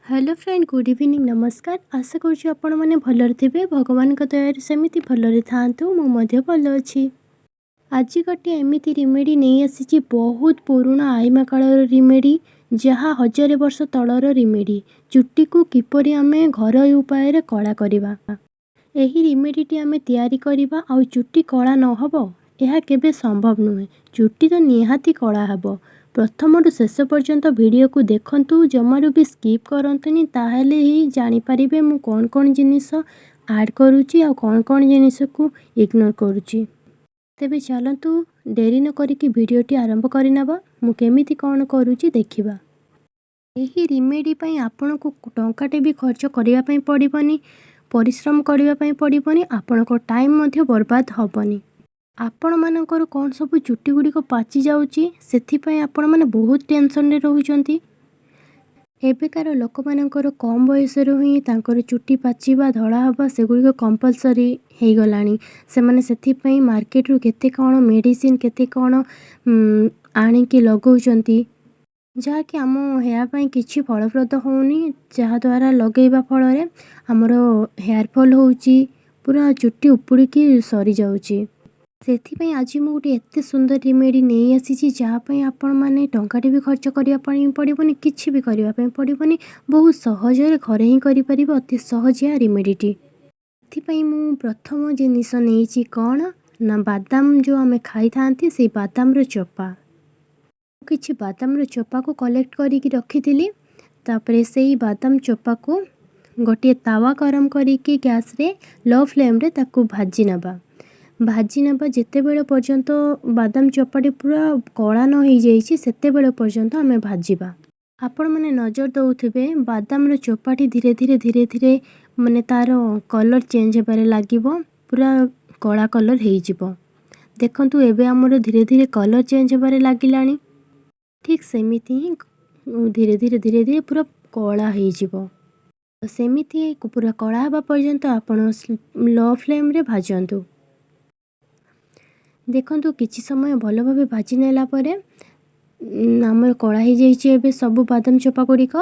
Hello friend, good evening, ନମସ୍କାର। ଆଶା କରୁଛି ଆପଣମାନେ ଭଲରେ ଥିବେ। ଭଗବାନଙ୍କ ଦୟାରୁ ସେମିତି ଭଲରେ ଥାଆନ୍ତୁ। ମୁଁ ମଧ୍ୟ ଭଲ ଅଛି। ଆଜି ଗୋଟିଏ ଏମିତି ରିମେଡ଼ି ନେଇ ଆସିଛି, ବହୁତ ପୁରୁଣା ଆଇମା କାଳର ରିମେଡ଼ି, ଯାହା ହଜାରେ ବର୍ଷ ତଳର ରିମେଡ଼ି। ଚୁଟିକୁ କିପରି ଆମେ ଘରୋଇ ଉପାୟରେ କଳା କରିବା। ଏହି ରିମେଡ଼ିଟି ଆମେ ତିଆରି କରିବା ଆଉ ଚୁଟି କଳା ନ ହେବ, ଏହା କେବେ ସମ୍ଭବ ନୁହେଁ। ଚୁଟି ତ ନିହାତି କଳା ହେବ। ପ୍ରଥମରୁ ଶେଷ ପର୍ଯ୍ୟନ୍ତ ଭିଡ଼ିଓକୁ ଦେଖନ୍ତୁ, ଜମାରୁ ବି ସ୍କିପ୍ କରନ୍ତୁନି। ତାହେଲେ ହିଁ ଜାଣିପାରିବେ ମୁଁ କ'ଣ କ'ଣ ଜିନିଷ ଆଡ଼୍ କରୁଛି ଆଉ କ'ଣ କ'ଣ ଜିନିଷକୁ ଇଗ୍ନୋର କରୁଛି। ତେବେ ଚାଲନ୍ତୁ, ଡେରି ନ କରିକି ଭିଡ଼ିଓଟି ଆରମ୍ଭ କରିନେବା। ମୁଁ କେମିତି କ'ଣ କରୁଛି ଦେଖିବା। ଏହି ରିମେଡ଼ି ପାଇଁ ଆପଣଙ୍କୁ ଟଙ୍କାଟେ ବି ଖର୍ଚ୍ଚ କରିବା ପାଇଁ ପଡ଼ିବନି, ପରିଶ୍ରମ କରିବା ପାଇଁ ପଡ଼ିବନି, ଆପଣଙ୍କ ଟାଇମ୍ ମଧ୍ୟ ବର୍ବାଦ ହେବନି। ଆପଣମାନଙ୍କର କ'ଣ ସବୁ ଚୁଟି ଗୁଡ଼ିକ ପାଚି ଯାଉଛି, ସେଥିପାଇଁ ଆପଣମାନେ ବହୁତ ଟେନସନ୍ରେ ରହୁଛନ୍ତି। ଏବେକାର ଲୋକମାନଙ୍କର କମ୍ ବୟସରୁ ହିଁ ତାଙ୍କର ଚୁଟି ପାଚିବା, ଧଳା ହେବା, ସେଗୁଡ଼ିକ କମ୍ପଲସରି ହେଇଗଲାଣି। ସେମାନେ ସେଥିପାଇଁ ମାର୍କେଟରୁ କେତେ କ'ଣ ମେଡ଼ିସିନ, କେତେ କ'ଣ ଆଣିକି ଲଗାଉଛନ୍ତି, ଯାହାକି ଆମ ହେୟାର୍ ପାଇଁ କିଛି ଫଳପ୍ରଦ ହେଉନି। ଯାହାଦ୍ୱାରା ଲଗାଇବା ଫଳରେ ଆମର ହେୟାର୍ ଫଲ୍ ହେଉଛି, ପୁରା ଚୁଟି ଉପୁଡ଼ିକି ସରିଯାଉଛି। ସେଥିପାଇଁ ଆଜି ମୁଁ ଗୋଟେ ଏତେ ସୁନ୍ଦର ରିମେଡ଼ି ନେଇ ଆସିଛି, ଯାହା ପାଇଁ ଆପଣମାନେ ଟଙ୍କାଟେ ବି ଖର୍ଚ୍ଚ କରିବା ପାଇଁ ପଡ଼ିବନି, କିଛି ବି କରିବା ପାଇଁ ପଡ଼ିବନି। ବହୁତ ସହଜରେ ଘରେ ହିଁ କରିପାରିବେ ଅତି ସହଜିଆ ରିମେଡ଼ିଟି। ଏଥିପାଇଁ ମୁଁ ପ୍ରଥମ ଜିନିଷ ନେଇଛି କ'ଣ ନା ବାଦାମ, ଯେଉଁ ଆମେ ଖାଇଥାନ୍ତି, ସେଇ ବାଦାମର ଚୋପା। କିଛି ବାଦାମର ଚୋପାକୁ କଲେକ୍ଟ କରିକି ରଖିଥିଲି। ତାପରେ ସେଇ ବାଦାମ ଚୋପାକୁ ଗୋଟିଏ ତାୱା ଗରମ କରିକି ଗ୍ୟାସ୍ରେ ଲୋ ଫ୍ଲେମ୍ରେ ତାକୁ ଭାଜି ନେବା। ଭାଜି ନେବା, ଯେତେବେଳେ ପର୍ଯ୍ୟନ୍ତ ବାଦାମ ଚୋପାଟି ପୁରା କଳା ନ ହେଇଯାଇଛି, ସେତେବେଳେ ପର୍ଯ୍ୟନ୍ତ ଆମେ ଭାଜିବା। ଆପଣମାନେ ନଜର ଦେଉଥିବେ, ବାଦାମର ଚୋପାଟି ଧୀରେ ଧୀରେ ଧୀରେ ଧୀରେ ମାନେ ତା'ର କଲର୍ ଚେଞ୍ଜ ହେବାରେ ଲାଗିବ, ପୁରା କଳା କଲର୍ ହେଇଯିବ। ଦେଖନ୍ତୁ, ଏବେ ଆମର ଧୀରେ ଧୀରେ କଲର୍ ଚେଞ୍ଜ ହେବାରେ ଲାଗିଲାଣି। ଠିକ୍ ସେମିତି ହିଁ ଧୀରେ ଧୀରେ ଧୀରେ ଧୀରେ ପୁରା କଳା ହେଇଯିବ। ସେମିତି ପୁରା କଳା ହେବା ପର୍ଯ୍ୟନ୍ତ ଆପଣ ଲୋ ଫ୍ଲେମ୍ରେ ଭାଜନ୍ତୁ। ଦେଖନ୍ତୁ, କିଛି ସମୟ ଭଲ ଭାବେ ଭାଜି ନେଲା ପରେ ଆମର କଳା ହେଇଯାଇଛି ଏବେ ସବୁ ବାଦାମ ଚୋପା ଗୁଡ଼ିକ।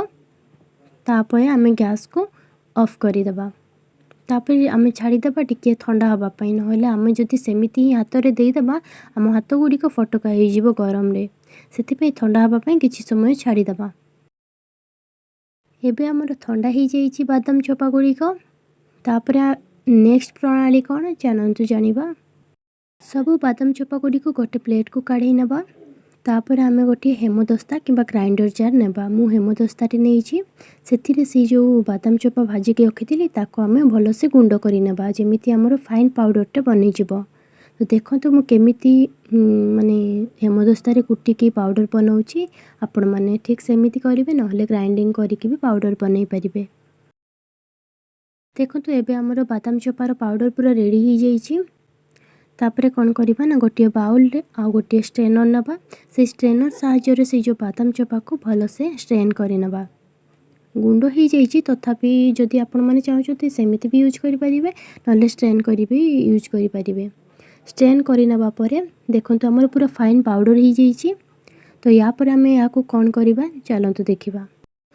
ତାପରେ ଆମେ ଗ୍ୟାସ୍କୁ ଅଫ୍ କରିଦେବା। ତାପରେ ଆମେ ଛାଡ଼ିଦେବା ଟିକିଏ ଥଣ୍ଡା ହେବା ପାଇଁ। ନହେଲେ ଆମେ ଯଦି ସେମିତି ହିଁ ହାତରେ ଦେଇଦେବା, ଆମ ହାତ ଗୁଡ଼ିକ ଫଟକା ହେଇଯିବ ଗରମରେ। ସେଥିପାଇଁ ଥଣ୍ଡା ହେବା ପାଇଁ କିଛି ସମୟ ଛାଡ଼ିଦେବା। ଏବେ ଆମର ଥଣ୍ଡା ହେଇଯାଇଛି ବାଦାମ ଚୋପା ଗୁଡ଼ିକ। ତାପରେ ନେକ୍ସଟ ପ୍ରଣାଳୀ କ'ଣ, ଚାଲନ୍ତୁ ଜାଣିବା। ସବୁ ବାଦାମ ଚୋପା ଗୁଡ଼ିକୁ ଗୋଟେ ପ୍ଲେଟ୍କୁ କାଢ଼ି ନେବା। ତାପରେ ଆମେ ଗୋଟିଏ ହେମଦସ୍ତା କିମ୍ବା ଗ୍ରାଇଣ୍ଡର ଜାର୍ ନେବା। ମୁଁ ହେମଦସ୍ତାଟି ନେଇଛି। ସେଥିରେ ସେଇ ଯେଉଁ ବାଦାମ ଚୋପା ଭାଜିକି ରଖିଥିଲି, ତାକୁ ଆମେ ଭଲସେ ଗୁଣ୍ଡ କରି ନେବା, ଯେମିତି ଆମର ଫାଇନ୍ ପାଉଡ଼ରଟା ବନିଯିବ। ତ ଦେଖନ୍ତୁ, ମୁଁ କେମିତି ମାନେ ହେମଦସ୍ତାରେ କୁଟିକି ପାଉଡ଼ର ବନାଉଛି। ଆପଣମାନେ ଠିକ୍ ସେମିତି କରିବେ, ନହେଲେ ଗ୍ରାଇଣ୍ଡିଙ୍ଗ କରିକି ବି ପାଉଡ଼ର ବନେଇ ପାରିବେ। ଦେଖନ୍ତୁ, ଏବେ ଆମର ବାଦାମ ଚୋପାର ପାଉଡ଼ର ପୁରା ରେଡ଼ି ହେଇଯାଇଛି। ତାପରେ କ'ଣ କରିବା ନା ଗୋଟିଏ ବାଉଲରେ ଆଉ ଗୋଟିଏ ଷ୍ଟ୍ରେନର୍ ନେବା। ସେଇ ଷ୍ଟ୍ରେନର୍ ସାହାଯ୍ୟରେ ସେଇ ଯେଉଁ ବାଦାମ ଚୋପାକୁ ଭଲସେ ଷ୍ଟ୍ରେନ୍ କରିନେବା। ଗୁଣ୍ଡ ହେଇଯାଇଛି, ତଥାପି ଯଦି ଆପଣମାନେ ଚାହୁଁଛନ୍ତି, ସେମିତି ବି ୟୁଜ୍ କରିପାରିବେ, ନହେଲେ ଷ୍ଟ୍ରେନ୍ କରି ବି ୟୁଜ୍ କରିପାରିବେ। ଷ୍ଟ୍ରେନ୍ କରିନେବା ପରେ ଦେଖନ୍ତୁ, ଆମର ପୁରା ଫାଇନ୍ ପାଉଡ଼ର ହେଇଯାଇଛି। ତ ୟା ପରେ ଆମେ ଏହାକୁ କ'ଣ କରିବା, ଚାଲନ୍ତୁ ଦେଖିବା।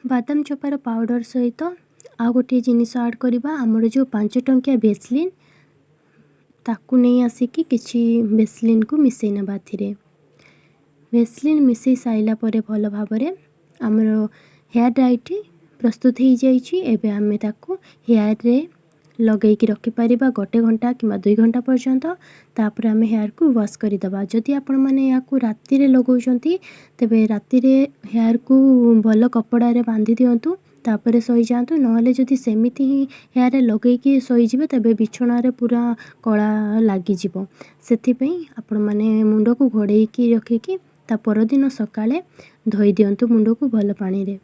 ବାଦାମ ଚୋପାର ପାଉଡ଼ର ସହିତ ଆଉ ଗୋଟିଏ ଜିନିଷ ଆଡ଼୍ କରିବା। ଆମର ଯେଉଁ 5 ଟଙ୍କିଆ ଭେସଲିନ୍, ତାକୁ ନେଇ ଆସିକି କିଛି ଭେସଲିନ୍କୁ ମିଶାଇ ନେବା ଏଥିରେ। ଭେସଲିନ୍ ମିଶାଇ ସାରିଲା ପରେ ଭଲ ଭାବରେ ଆମର ହେୟାର୍ ଡାଇଟି ପ୍ରସ୍ତୁତ ହେଇଯାଇଛି। ଏବେ ଆମେ ତାକୁ ହେୟାର୍ରେ ଲଗେଇକି ରଖିପାରିବା ଗୋଟେ ଘଣ୍ଟା କିମ୍ବା 2 ଘଣ୍ଟା ପର୍ଯ୍ୟନ୍ତ। ତାପରେ ଆମେ ହେୟାର୍କୁ ୱାଶ୍ କରିଦେବା। ଯଦି ଆପଣମାନେ ଏହାକୁ ରାତିରେ ଲଗାଉଛନ୍ତି, ତେବେ ରାତିରେ ହେୟାର୍କୁ ଭଲ କପଡ଼ାରେ ବାନ୍ଧି ଦିଅନ୍ତୁ, ତାପରେ ଶୋଇଯାଆନ୍ତୁ। ନହେଲେ ଯଦି ସେମିତି ହିଁ ହେୟାର୍ରେ ଲଗେଇକି ଶୋଇଯିବେ, ତେବେ ବିଛଣାରେ ପୁରା କଳା ଲାଗିଯିବ। ସେଥିପାଇଁ ଆପଣମାନେ ମୁଣ୍ଡକୁ ଘୋଡ଼େଇକି ରଖିକି ତା ପରଦିନ ସକାଳେ ଧୋଇ ଦିଅନ୍ତୁ ମୁଣ୍ଡକୁ ଭଲ ପାଣିରେ।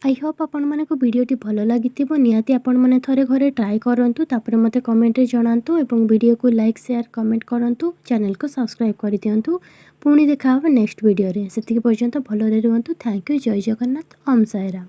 I Hope ଆପଣମାନଙ୍କୁ ଭିଡ଼ିଓଟି ଭଲ ଲାଗିଥିବ। ନିହାତି ଆପଣମାନେ ଥରେ ଘରେ ଟ୍ରାଏ କରନ୍ତୁ, ତାପରେ ମୋତେ କମେଣ୍ଟରେ ଜଣାନ୍ତୁ ଏବଂ ଭିଡ଼ିଓକୁ ଲାଇକ୍, ସେୟାର, କମେଣ୍ଟ କରନ୍ତୁ। ଚ୍ୟାନେଲକୁ ସବସ୍କ୍ରାଇବ୍ କରିଦିଅନ୍ତୁ। ପୁଣି ଦେଖା ହେବ ନେକ୍ସଟ ଭିଡ଼ିଓରେ। ସେତିକି ପର୍ଯ୍ୟନ୍ତ ଭଲରେ ରୁହନ୍ତୁ। Thank you. Jay Jagannath. Om Sai Ram.